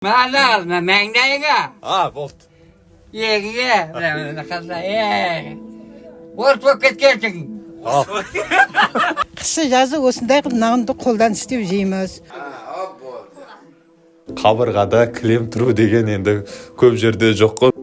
Мана, маңдайыңа. А, болды. Иегіңе, мына қаса, орыс болып кеткенсің. Ал. Қысы жазы осындай қылып нанды қолдан істеп жейміз. Қабырғада кілем тұру деген енді көп жерде жоқ қой.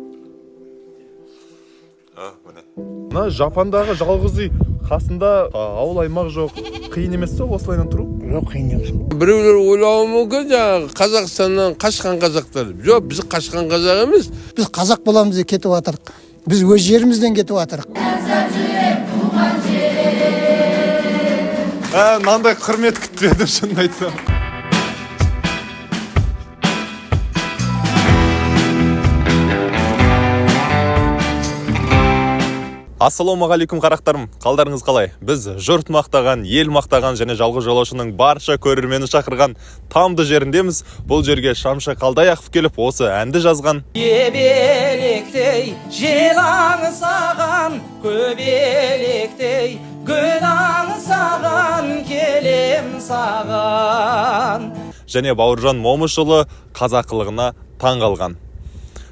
Мына Жапандағы жалғыз үй, қасында ауыл аймақ жоқ. Қиын емес пе осылайынан тұру? Жоқ, қиын емес. Біреулер ойлауы мүмкін, жаңағы Қазақстаннан қашқан қазақтар. Жоқ, біз қашқан қазақ емес. Біз қазақ боламыз деп кетіп жатырық. Біз өз жерімізден кетіп жатырық. Мынандай құрмет күтпедім, шынын айтсам. Ассалаумағалейкум, қарақтарым, қалдарыңыз қалай? Біз жұрт мақтаған, ел мақтаған және жалғыз жолаушының барша көрермені шақырған Тамды жеріндеміз. Бұл жерге Шамшы Қалдаяқов келіп, осы әнді жазған. Ебелектей жел аңсаған, көбелектей гүл аңсаған, келем саған. Және Бауыржан Момышұлы қазақылығына таң қалған.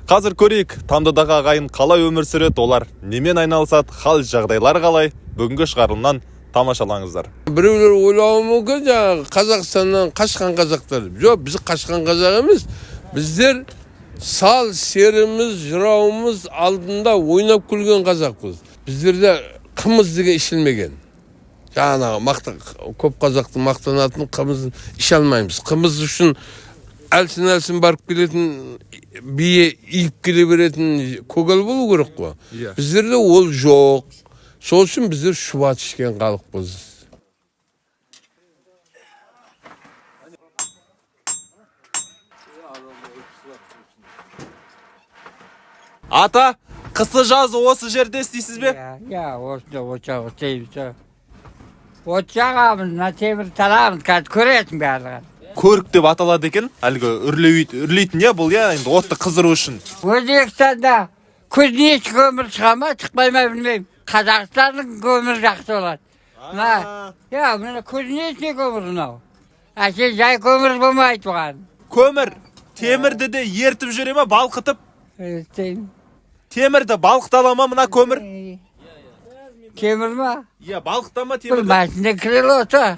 Қазір көрейік, Тамдыдағы ағайын қалай өмір сүреді, олар немен айналысады, хал жағдайлар қалай? Бүгінгі шығарылымнан тамашалаңыздар. Біреулер ойлауы мүмкін, жаңағы Қазақстаннан қашқан қазақтар. Жоқ, біз қашқан қазақ емес. Біздер сал серіміз, жырауымыз алдында ойнап күлген қазақпыз. Біздерде қымыз деген ішілмеген. Жаңағы көп қазақтың мақтанатын қымызын іше алмаймыз. Қымыз үшін әлсін-әлсін барып келетін, бие иіп келе беретін көгал болу керек қой. Біздерде ол жоқ. Сол үшін біздер шұбат ішкен халықпыз. Ата, қысы жазы осы жерде істейсіз бе? Иә, осында от істейміз. От жағамыз, мына темір тарамыз, қазір көресің барлығын. Көрік деп аталады екен, әлгі үрлейтін иә бұл, иә, енді отты қыздыру үшін. Өзбекстанда кузнечный көмір шыға ма, шықпай ма білмеймін. Қазақстанның көмірі жақсы болады. Мына, иә, мына кузнечный көмір мынау. Әше жай көмір болмайды бұған. Көмір, темірді де ертіп жүре ме, балқытып? Істеймін. Темірді балқыта ала ма мына көмір? Темір ма? Иә, балқыта ма Бұл темірді? машина крылосы.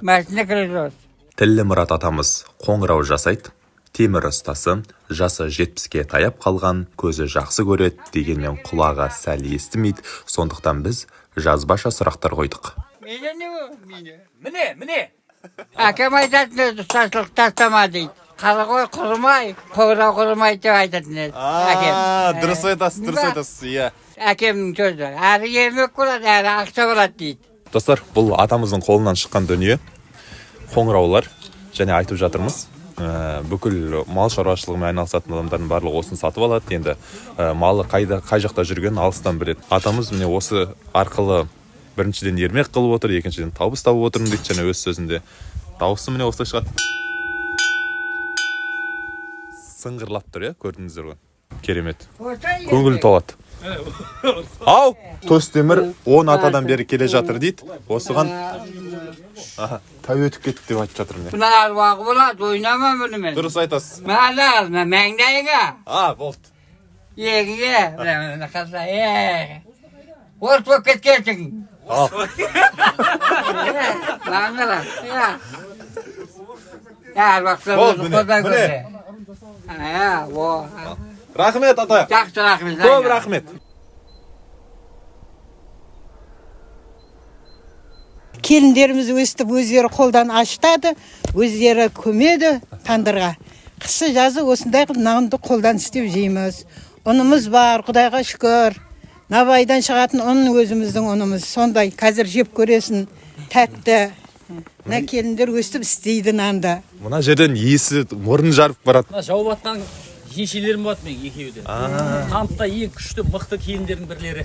Машина крылосы. Тіллі Мұрат атамыз қоңырау жасайды. Темір ұстасы, жасы 70-ке таяп қалған, көзі жақсы көреді, дегенмен құлағы сәл естімейді. Сондықтан біз жазбаша сұрақтар қойдық. Мене не ол? Мене. Міне, міне. Әкем айтатын еді, ұсташылық тастама дейді. Қара қой құрымай, қоңырау құрымайды деп айтатын еді. Әкем. Дұрыс айтасыз, дұрыс айтасыз, иә. Әкемнің сөзі. Әрі ермек болады, әрі ақша болады дейді. Достар, бұл атамыздың қолынан шыққан дүние. Қоңыраулар, және айтып жатырмыз. Бүкіл мал шаруашылығымен айналысатын адамдардың барлығы осыны сатып алады. Енді малы қайда, қай жақта жүргенін алыстан біледі. Атамыз міне осы арқылы біріншіден ермек қылып отыр, екіншіден табыс тауып отырмын дейді, және өз сөзінде дауысы міне осылай шығады. Сыңғырлап тұр, иә, көрдіңіздер ғой. Керемет. Көңіл толады. Ау, Төстемір 10 атадан бері келе жатыр дейді. Осыған тәу өтіп кетті деп айтып жатыр міне. Мына аруағы болады, ойнама бұнымен. Дұрыс айтасыз. Мына, мына маңдайыңа. А, болды. Иегіңе, мына қаса, орыс болып кеткенсің. Ал. Маңғыра, иә. Иә, Болды, міне, қолдан міне. көрсе. Иә, о. Рахмет, ата. Жақсы, рахмет. Көп рахмет. Келіндеріміз өстіп өздері қолдан ашытады, өздері көмеді тандырға. Қысы жазы осындай қылып нанды қолдан істеп жейміз. Ұнымыз бар, Құдайға шүкір. Набайдан шығатын ұн өзіміздің ұнымыз. Сондай қазір жеп көресің, тәтті. Мына келіндер өстіп істейді нанды. Мына жерден иісі мұрын жарып барады. Мына жауып атқан жеңешелерім болады менің екеуі де. Тамда ең күшті, мықты келіндердің бірлері.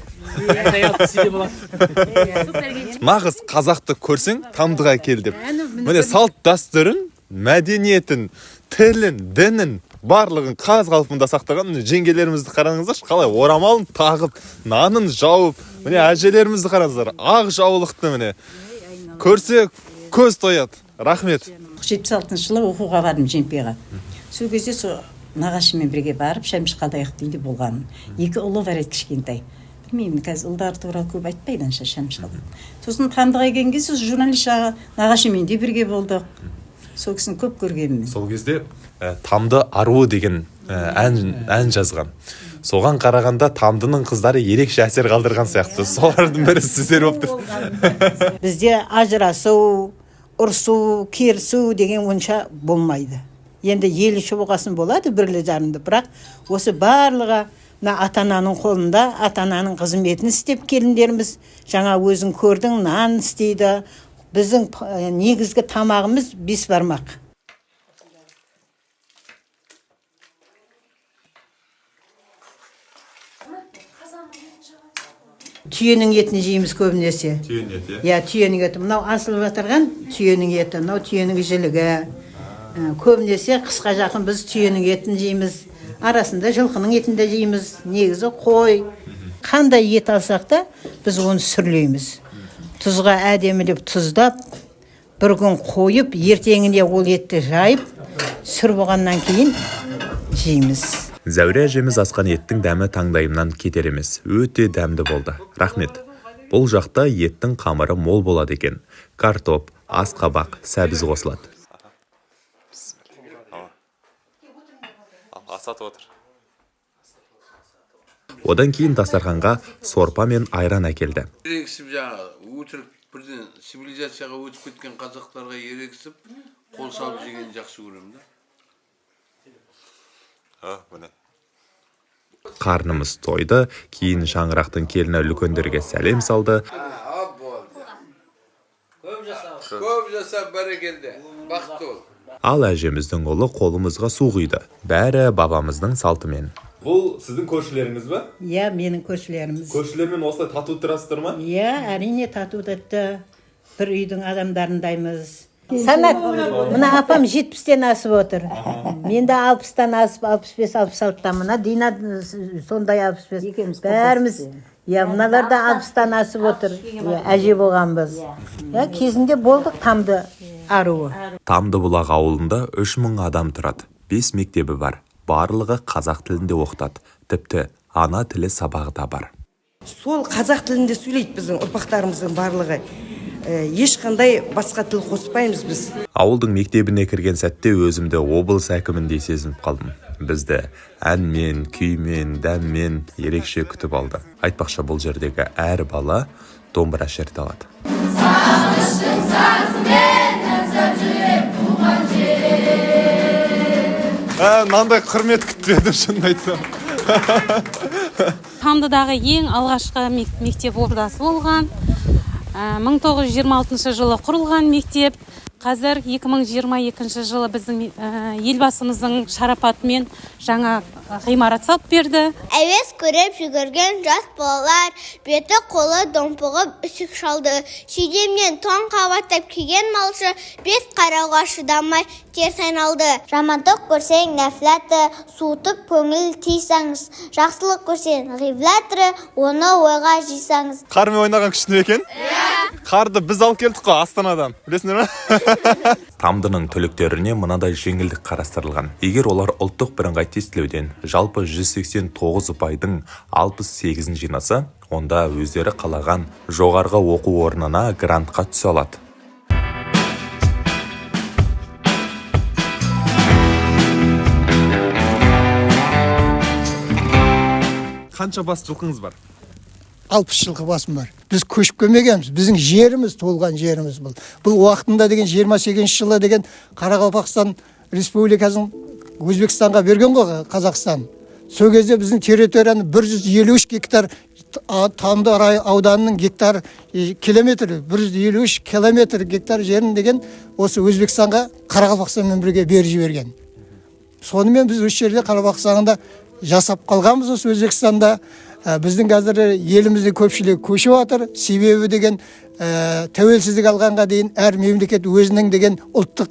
Айта десе де болады. Нағыз қазақты көрсең, Тамдыға кел деп. Міне салт дәстүрін, мәдениетін, тілін, дінін барлығын қаз қалпында сақтаған. Міне жеңгелерімізді қараңыздаршы, қалай орамалын тағып, нанын жауып. Міне әжелерімізді қараңыздар, ақ жаулықты міне. Көрсе көз тояды. Рахмет. 76 жылы оқуға бардым Жемпиға. Сол кезде сол нағашыммен бірге барып Шәмші Қалдаяқовтың үйінде болғанмын. Екі ұлы бар еді кішкентай. Білмеймін, қазір ұлдары туралы көп айтпайды анша Шәмші Қалдаяқов. Сосын Тамдыға келген кезде сол журналист нағашым үйінде бірге болдық. Сол кісіні көп көргенмін. Сол кезде Тамды аруы деген ән жазған. Соған қарағанда Тамдының қыздары ерекше әсер қалдырған сияқты. Солардың бірі сіздер болып тұр. Бізде ажырасу, ұрсу, керісу деген онша болмайды. Енді ел іші болғасын болады бірлі жарымды, бірақ осы барлығы мына ата-ананың қолында, ата-ананың қызметін істеп келіндеріміз, жаңа өзің көрдің, нан істейді. Біздің негізгі тамағымыз бес бармақ. Түйенің етін жейміз көбінесе. Түйенің еті, иә? Түйенің еті. Мынау асылып жатырған түйенің еті, мынау түйенің жілігі. Көбінесе қысқа жақын біз түйенің етін жейміз. Арасында жылқының етін де жейміз. Негізі қой. Қандай ет алсақ та біз оны сүрлейміз. Тұзға әдемілеп тұздап, бір күн қойып, ертеңіне ол етті жайып, сүр болғаннан кейін жейміз. Зәуре әжеміз асқан еттің дәмі таңдайымнан кетер емес. Өте дәмді болды. Рахмет. Бұл жақта еттің қамыры мол болады екен. Картоп, асқабақ, сәбіз қосылады. Одан кейін дастарханға сорпа мен айран әкелді. Ерегісіп жаңағы өтірік бірден цивилизацияға өтіп кеткен қазақтарға ерегісіп қол салып жегенді жақсы көремін да. Қарнымыз тойды, кейін шаңырақтың келіні үлкендерге сәлем салды. Көп жаса, бәрекелді, бақытты бол. Ал әжеміздің ұлы қолымызға су құйды. Бәрі бабамыздың салтымен. Бұл сіздің көршілеріңіз бе? Иә, менің көршілеріміз. Көршілермен осылай тату тұрасыздар ма? Иә, әрине тату тәтті. Бір үйдің адамдарындаймыз. Санат, мына апам 70-тен асып отыр. Мен де 60-тан асып, 65-66-тан. Мына Дина сондай 65. Бәріміз, иә, мыналар да 60-тан асып отыр. Әже болғанбыз. Иә, кезінде болдық Тамды аруы. Тамды бұлақ ауылында 3000 адам тұрады. 5 мектебі бар. Барлығы қазақ тілінде оқытады. Тіпті ана тілі сабағы да бар. Сол қазақ тілінде сөйлейді біздің ұрпақтарымыздың барлығы. Ешқандай басқа тіл қоспаймыз біз. Ауылдың мектебіне кірген сәтте өзімді облыс әкіміндей сезініп қалдым. Бізді әнмен, күймен, дәммен ерекше күтіп алды. Айтпақшы, бұл жердегі әр бала домбыра шерте алады. Мынандай құрмет күтпедім, шынын айтсам. Тамдыдағы ең алғашқы мектеп ордасы болған. 1926 жылы құрылған мектеп. Қазір 2022 жылы біздің елбасымыздың шарапатымен жаңа ғимарат салып берді. Әуес көріп жүгірген жас балалар беті қолы домпығып үсік шалды. Шидемнен тоң қабаттап киген малшы бет қарауға шыдамай теріс айналды. Жамандық көрсең нәфләті, суытып көңіл тыйсаңыз, жақсылық көрсең ғибләтірі, оны ойға жисаңыз. Қармен ойнаған күшті екен? Қарды біз алып келдік қой Астанадан, білесіңдер ме? Тамдының түлектеріне мынадай жеңілдік қарастырылған. Егер олар ұлттық бірыңғай тестілеуден жалпы 189 ұпайдың 68-ін жинаса, онда өздері қалаған жоғарғы оқу орнына грантқа түсе алады. Қанша бас жылқыңыз бар? 60 жылқы басым бар. Біз көшіп келмегенбіз. Біздің жеріміз, туылған жеріміз бұл. Бұл уақытында деген 28 жылы деген Қарақалпақстан Республикасын Өзбекстанға берген ғой Қазақстан. Сол кезде біздің территорияны 153 гектар Тамды ауданының гектар километр 153 километр гектар жерін деген осы Өзбекстанға Қарақалпақстанмен бірге беріп жіберген. Сонымен біз осы жерде Қарақалпақстанда жасап қалғанбыз осы Өзбекстанда. Біздің қазір елімізде көпшілігі көшіп жатыр. Себебі деген тәуелсіздік алғанға дейін әр мемлекет өзінің деген ұлттық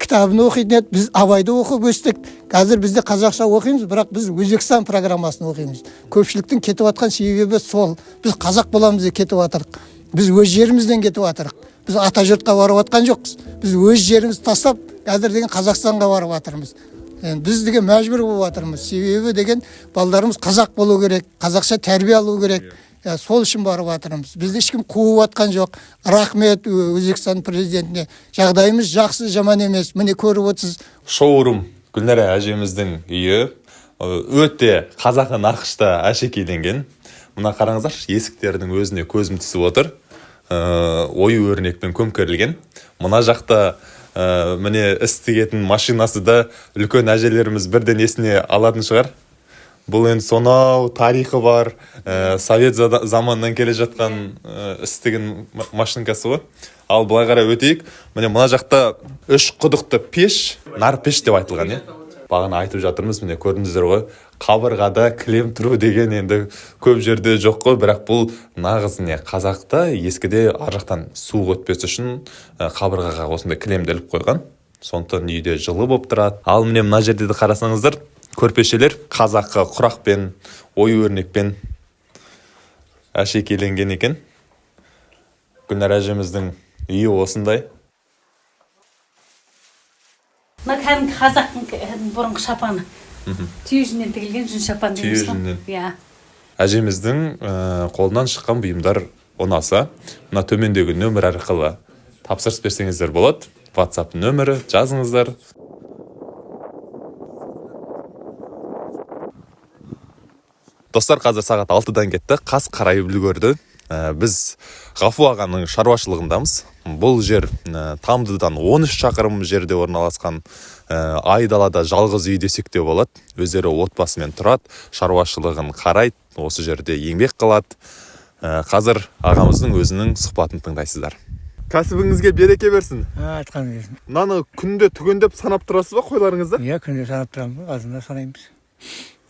кітабын оқитын еді. Біз Абайды оқып өстік. Қазір бізде қазақша оқимыз, бірақ біз Өзбекстан программасын оқимыз. Көпшіліктің кетіп жатқан себебі сол. Біз қазақ боламыз деп кетіп жатырық. Біз өз жерімізден кетіп жатырық. Біз ата жұртқа барып жатқан жоқпыз. Біз өз жерімізді тастап, қазір деген Қазақстанға барып жатырмыз. Енді біз деген мәжбүр болып жатырмыз. Себебі деген балдарымыз қазақ болу керек, қазақша тәрбие алу керек. Сол үшін барып жатырмыз. Бізді ешкім қуып жатқан жоқ. Рахмет Өзбекстан президентіне. Жағдайымыз жақсы, жаман емес. Міне көріп отырсыз. Шоурум Гүлнара әжеміздің үйі өте қазақы нақышта әшекейленген. Мына қараңыздаршы, есіктердің өзіне көзім түсіп отыр. Ою өрнекпен көмкерілген. Мына жақта міне іс тігетін машинасы да үлкен әжелеріміз бірден есіне алатын шығар. Бұл енді сонау тарихы бар, совет заманынан келе жатқан іс тігін машинкасы ғой. Ал былай қарай өтейік. Міне мына жақта үш құдықты пеш, нар пеш деп айтылған, иә? Бағана айтып жатырмыз, міне көрдіңіздер ғой, қабырғада кілем тұру деген енді көп жерде жоқ қой, бірақ бұл нағыз не қазақта ескіде ар жақтан суық өтпес үшін қабырғаға осындай кілемді іліп қойған. Сондықтан үйде жылы болып тұрады. Ал міне мына жерде де қарасаңыздар, көрпешелер қазақы құрақпен, ою өрнекпен әшекейленген екен. Гүлнар әжеміздің үйі осындай. Мына кәдімгі қазақтың бұрынғы шапаны. Түйе жүнінен тігілген жүн шапан дейміз ғой. Иә. Әжеміздің қолынан шыққан бұйымдар ұнаса, мына төмендегі нөмір арқылы тапсырыс берсеңіздер болады. WhatsApp нөмірі жазыңыздар. Достар, қазір сағат 6-дан кетті. Қас қарайып үлгерді. Біз Ғафу ағаның шаруашылығындамыз. Бұл жер Тамдыдан 13 шақырым жерде орналасқан. Айдалада жалғыз үй десек те болады. Өздері отбасымен тұрады, шаруашылығын қарайды, осы жерде еңбек қылады. Қазір ағамыздың өзінің сұхбатын тыңдайсыздар. Кәсібіңізге береке берсін. Айтқан берсін. Мынаны күнде түгендеп санап тұрасыз ба қойларыңызды? Иә, күнде санап тұрамыз, азында санаймыз.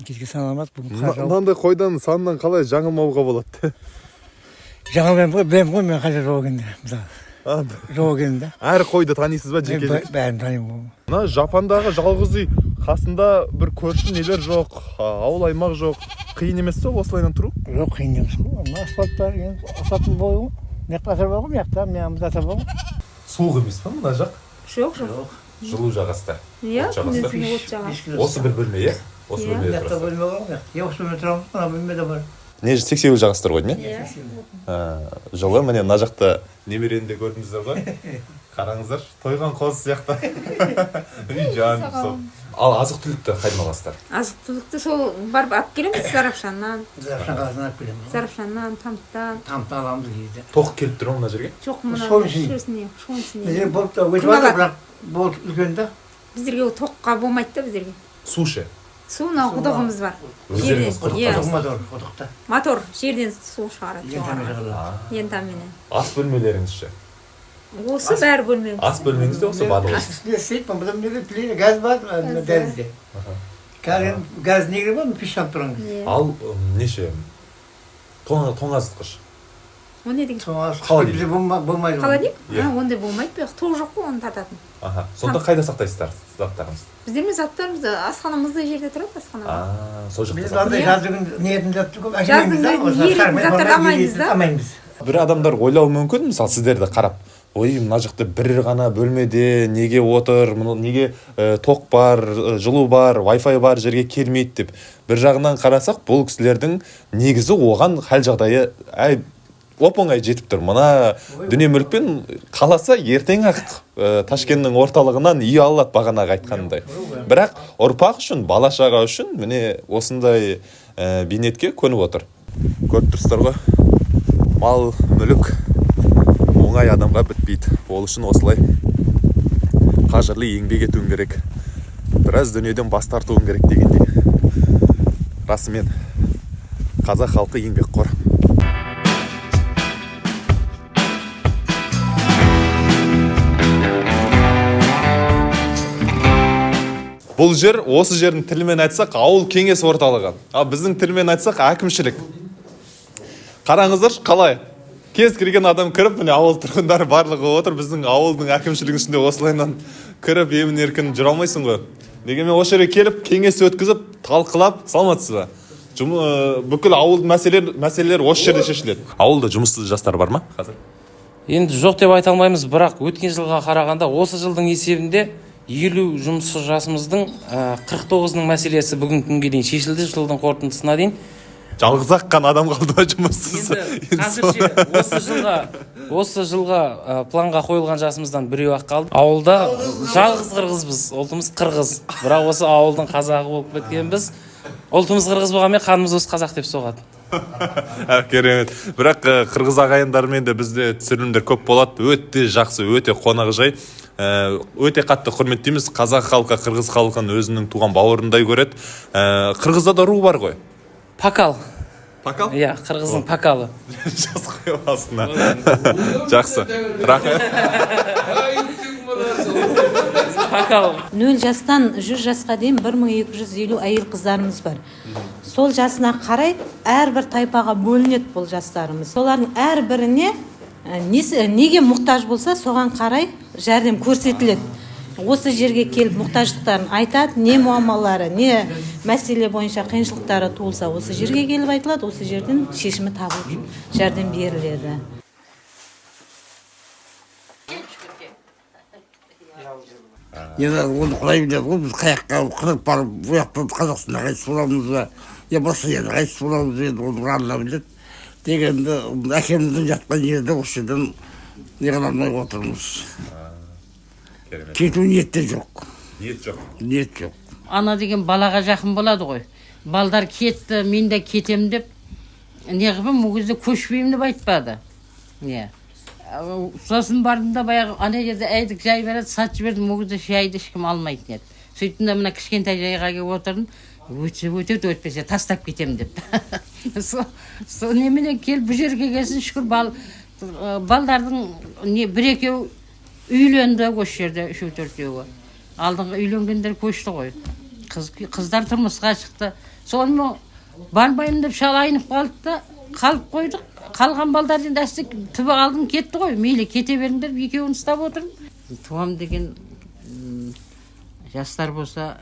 Кешке саналамады, бүгін қар жауып. Мынандай қойдан санынан қалай жаңылмауға болады? Жаңылмаймын ғой, білемін ғой мен қанша жоқ екенін, мысалы. Жоқ екенін да. Әр қойды танисыз ба жеке? Бәрін танимын. Мына Жапандағы жалғыз үй, қасында бір көрші нелер жоқ, ауыл аймақ жоқ. Қиын емес пе осылайынан тұру? Жоқ, қиын емес қой. Мына асфальт бар, енді асфальттың бойы ғой. Мына жақта асар бар ғой, мына жақта, мына асар бар ғой. Суық емес пе мына жақ? Жоқ, жоқ. Жылу жағасыздар. Иә, күндізгі от жағасыз. Осы бір бөлме, иә? Осы бөлмеде тұрасыздар. Бөлме бар ғой, иә, осы бөлмеде тұрамыз, мына бөлме де бар. Не, сексеуіл жағасыздар ғой, не? Жылы, міне мына жақта немерені де көрдіңіздер ғой. Қараңыздар, тойған қоз сияқты. Үй жан сол. Ал азық-түлікті қайдан аласыздар? Азық-түлікті сол барып алып келеміз Зарафшаннан. Зарафшан қаласынан алып келеміз. Зарафшаннан, Тамтан. Тамтан аламыз кейде. Тоқ келіп тұр ма мына жерге? Жоқ, мына шойын. Бізде болып та өтіп жатыр, бірақ болып үлкен да. Біздерге тоққа болмайды да біздерге. Су ше? Су мынау құдығымыз бар. Өздеріңіз құдық. Мотор, құдықта. Мотор жерден су шығарады. Лентаменен. Ас бөлмелеріңіз ше? Осы бәрі бөлмеміз. Ас бөлмеңіз де осы барлығы. Ас істейді, бұдан газ бар, дәлізде. Газ неге бар, пеш жанып тұрған кезде. Ал неше? Тоңазытқыш. О не деген? Тоңазытқыш бізде болмайды. Холодильник? Ондай болмайды, бірақ тоқ жоқ қой оны тартатын. Аха. Сонда қайда сақтайсыздар заттарыңызды? Біздер мен заттарымызды асханамызда жерде тұрады, асханада. Сол жақта. Біз андай жаздың ниетін затты көп әкелмейміз да. Жаздың заттарды алмаймыз да. Алмаймыз. Бір адамдар ойлауы мүмкін, мысалы сіздерді қарап, ой, мына жақта бір ғана бөлмеде неге отыр, неге тоқ бар, жылу бар, Wi-Fi бар жерге келмейді деп. Бір жағынан қарасақ, бұл кісілердің негізі оған хал жағдайы оп-оңай жетіп тұр. Мына дүние мүлікпен қаласа ертең ақ Ташкеннің орталығынан үй алады бағанағы айтқанындай. Бірақ ұрпақ үшін, бала шаға үшін міне осындай бейнетке көніп отыр. Көріп тұрсыздар ғой, мал мүлік оңай адамға бітпейді. Ол үшін осылай қажырлы еңбек етуің керек. Біраз дүниеден бас тартуың керек дегендей. Расымен қазақ халқы еңбекқор. Бұл жер, осы жердің тілімен айтсақ, ауыл кеңес орталығы. Ал біздің тілімен айтсақ, әкімшілік. Қараңыздар, қалай? Кез келген адам кіріп, міне ауыл тұрғындары барлығы отыр, біздің ауылдың әкімшілігінің ішінде осылайынан кіріп, емін еркін жүре алмайсың ғой. Дегенмен осы жерге келіп, кеңес өткізіп, талқылап, саламатсыз ба? Бүкіл ауылдың мәселелері осы жерде шешіледі. Ауылда жұмыссыз жастар бар ма қазір? Енді жоқ деп айта алмаймыз, бірақ өткен жылға қарағанда осы жылдың есебінде 50 жұмысшы жасымыздың 49-ның мәселесі бүгінгі күнге дейін шешілді, жылдың қорытындысына дейін. Жалғыз-ақ қана адам қалды ма жұмыссыз? Енді қазірше осы жылға планға қойылған жасымыздан біреу-ақ қалды. Ауылда жалғыз қырғызбыз, ұлтымыз қырғыз. Бірақ осы ауылдың қазағы болып кеткенбіз. Ұлтымыз қырғыз болғанмен қанымыз осы қазақ деп соғады. Керемет. Бірақ қырғыз ағайындармен де бізде түсірілімдер көп болады. Өте жақсы, өте қонақжай. Өте қатты құрметтейміз. Қазақ халқы қырғыз халқын өзінің туған бауырындай көреді. Қырғызда да ру бар ғой? Пакал. Пакал? Иә, қырғыздың пакалы. Жаз қойып астына. Жақсы. Рахмет. Пакал. 0 жастан 100 жасқа дейін 1250 әйел қыздарымыз бар. Сол жасына қарай әрбір тайпаға бөлінеді бұл жастарымыз. Солардың әрбіріне неге мұқтаж болса, соған қарай жәрдем көрсетіледі. Осы жерге келіп мұқтаждықтарын айтады, не муаммалары, не мәселе бойынша қиыншылықтары туылса, осы жерге келіп айтылады, осы жерден шешімі табылып жәрдем беріледі. Енді оны Құдай біледі ғой, біз қаяққа қырып барып, бұл жақтан Қазақстанға қайтыс боламыз ба, я басқа жерде қайтыс боламыз, енді оны Алла біледі. Дегенді әкеміздің жатқан жерде осы жерден не қыла алмай отырмыз. Кету ниет те жоқ. Ниет жоқ. Ниет жоқ. Ана деген балаға жақын болады ғой. Балдар кетті, мен де кетем деп не қылып, ол кезде көшпеймін деп айтпады. Не. Сосын бардым да баяғы ана жерде әйдік жай береді, сатып жібердім, ол кезде шайды ешкім алмайтын еді. Сөйттім де мына кішкентай жайға келіп отырдым, өтсе өтеді, өтпесе тастап кетем деп. Сол неменен келіп бұл жерге келсін, шүкір, балдардың не бір-екеу үйленді осы жерде, үшеу-төртеуі. Алдыңғы үйленгендер көшті ғой. Қыздар тұрмысқа шықты. Сонымен бармаймын деп шал айнып қалды да, қалып қойдық. Қалған балдар енді әсте түбі алдын кетті ғой. Мейлі кете беріңдер, екеуін ұстап отырмын. Туам деген жастар болса,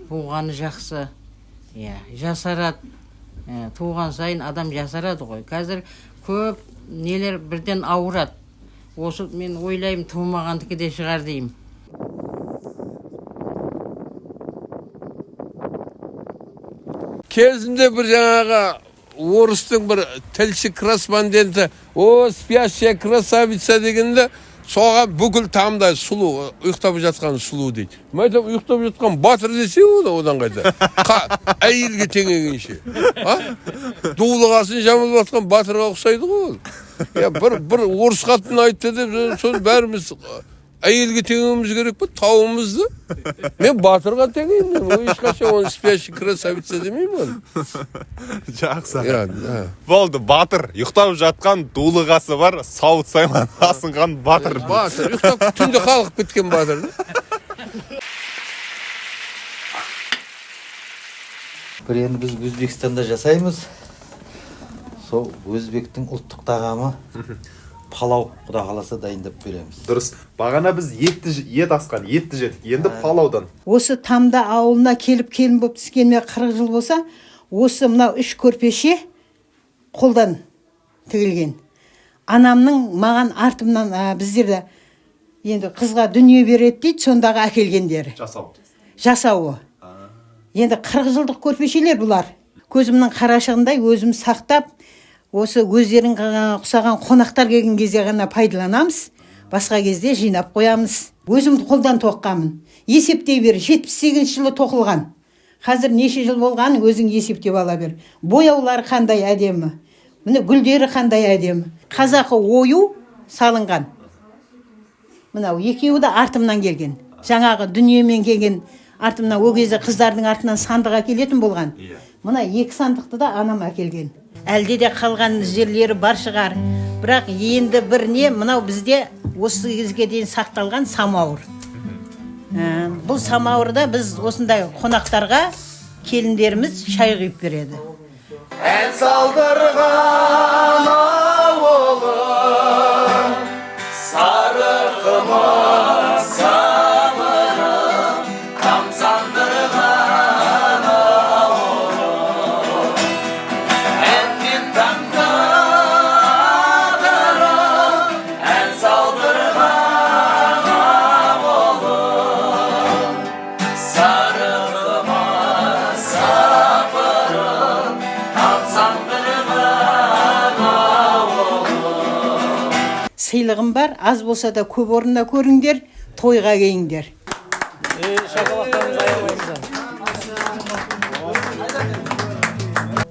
туғаны жақсы. Иә, жасарады. Туған сайын адам жасарады ғой. Қазір көп нелер бірден ауырады. Осы мен ойлаймын, тумағандікі де шығар деймін. Кезінде бір жаңағы орыстың бір тілші корреспонденті, о, спящая красавица дегенде, соған бүкіл тамда сұлу, ұйықтап жатқан сұлу дейді. Мен айтамын, ұйықтап жатқан батыр десе одан қайта. Әйелге теңегенше. Дулығасын жамылып жатқан батырға ұқсайды ғой ол. Бір орыс қатын айтты деп, соны бәріміз әйелге теңеуіміз керек пе, тауымызды? Мен батырға теңеймін, мен ешқашан оны спящий красавица демеймін оны. Жақсы. Болды, батыр, ұйықтап жатқан дулығасы бар, сауыт сайман асынған батыр. Батыр, ұйықтап түнде қалғып кеткен батыр. Бір енді біз Өзбекстанда жасаймыз. Сол өзбектің ұлттық тағамы палау, құда қаласа дайындап береміз. Дұрыс. Бағана біз ет асқан, етті жедік. Енді палаудан. Осы Тамда ауылына келіп келін болып түскеніме 40 жыл болса, осы мынау 3 көрпеше қолдан тігілген. Анамның маған артымнан біздерді енді қызға дүние береді дейді, сондағы әкелгендері. Жасау. Жасауы. Енді 40 жылдық көрпешелер бұлар. Көзімнің қарашығындай өзім сақтап, осы өздерің құсаған қонақтар келген кезде ғана пайдаланамыз, басқа кезде жинап қоямыз. Өзім қолдан тоққанмын. Есептей бер, 78 жылы тоқылған. Қазір неше жыл болғанын өзің есептеп ала бер. Бояулары қандай әдемі, міне гүлдері қандай әдемі. Қазақы ою салынған. Мынау екеуі де артымнан келген. Жаңағы дүниемен келген артымнан, ол кезде қыздардың артынан сандық әкелетін болған. Мына екі сандықты да анам әкелген. Әлде де қалған жерлері бар шығар. Бірақ енді бір не, мынау бізде осы кезге дейін сақталған самауыр. Бұл самауырда біз осындай қонақтарға келіндеріміз шай құйып береді. Ән салдырған ауылым, сары қымыз самырым, тамсандырған ауылым. Әнмен таңдадырым, ән салдырған ауылым. Сыйлығым бар, аз болса да көп орнына көріңдер, тойға келіңдер. Шапалақтарыңызды аямаймыз.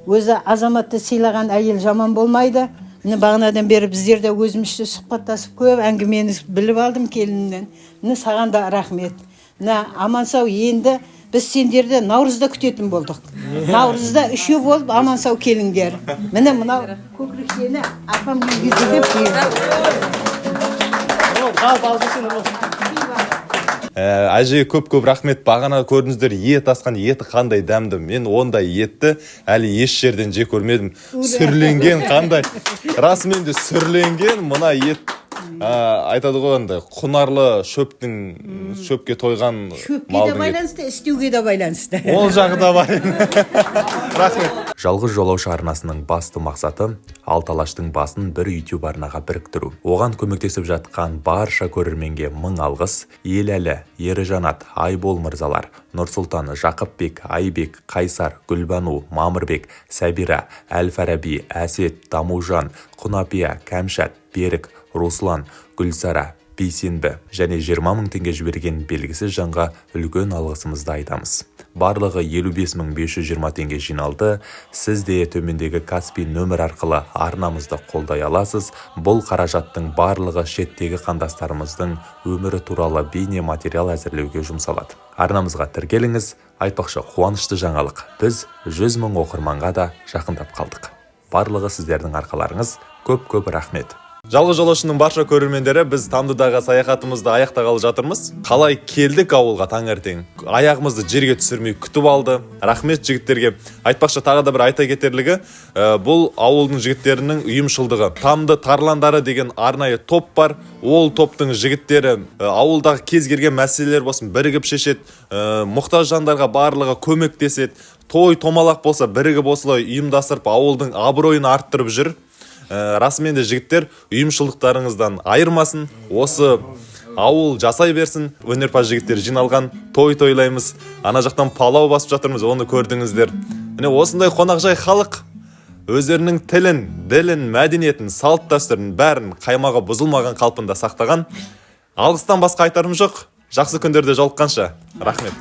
Өзі азаматты сыйлаған әйел жаман болмайды. Міне бағанадан бері біздер де өзімізше сұхбаттасып көп әңгімені біліп алдым келінімнен. Міне саған да рахмет. Міне аман-сау енді біз сендерді наурызда күтетін болдық. Наурызда үшеу болып аман-сау келіңдер. Міне мынау көкірекшені апам кигізді деп киемін. Әже, көп-көп рахмет. Бағана көрдіңіздер, ет асқан еті қандай дәмді. Мен ондай етті әлі еш жерден жеп көрмедім. Сүрленген қандай. Расымен де сүрленген мына ет. Айтады ғой енді, құнарлы шөптің, шөпке тойған Шөпке де малдың еті. байланысты, істеуге де байланысты. Ол жағы да бар. Рахмет. Жалғыз жолаушы арнасының басты мақсаты алты алаштың басын бір YouTube арнаға біріктіру. Оған көмектесіп жатқан барша көрерменге мың алғыс. Еләлі, Ержанат, Айбол мырзалар, Нұрсұлтан, Жақыпбек, Айбек, Қайсар, Гүлбану, Мамырбек, Сәбира, Әл-Фараби, Әсет, Дамужан, Құнапия, Кәмшат, Берік, Руслан, Гүлсара, Бейсенбі және 20 мың теңге жіберген белгісіз жанға үлкен алғысымызды айтамыз. Барлығы 55 520 теңге жиналды. Сіз де төмендегі Каспи нөмір арқылы арнамызды қолдай аласыз. Бұл қаражаттың барлығы шеттегі қандастарымыздың өмірі туралы бейне материал әзірлеуге жұмсалады. Арнамызға тіркеліңіз. Айтпақшы, қуанышты жаңалық. Біз 100 мың оқырманға да жақындап қалдық. Барлығы сіздердің арқаларыңыз. Көп-көп рахмет. Жалғыз жолаушының барша көрермендері, біз Тамдыдағы саяхатымызды аяқтағалы жатырмыз. Қалай келдік ауылға таңертең? Аяғымызды жерге түсірмей күтіп алды. Рахмет жігіттерге. Айтпақшы, тағы да бір айта кетерлігі, бұл ауылдың жігіттерінің ұйымшылдығы. Тамды тарландары деген арнайы топ бар. Ол топтың жігіттері ауылдағы кез келген мәселелер болсын бірігіп шешеді. Мұқтаж жандарға барлығы көмектеседі. Той томалақ болса бірігіп осылай ұйымдастырып ауылдың абыройын арттырып жүр. Расымен де жігіттер, ұйымшылдықтарыңыздан айырмасын, осы ауыл жасай берсін. Өнерпаз жігіттер жиналған, той тойлаймыз. Ана жақтан палау басып жатырмыз, оны көрдіңіздер. Міне осындай қонақжай халық өздерінің тілін, ділін, мәдениетін, салт дәстүрін бәрін қаймағы бұзылмаған қалпында сақтаған. Алғыстан басқа айтарым жоқ. Жақсы күндерде жолыққанша. Рахмет.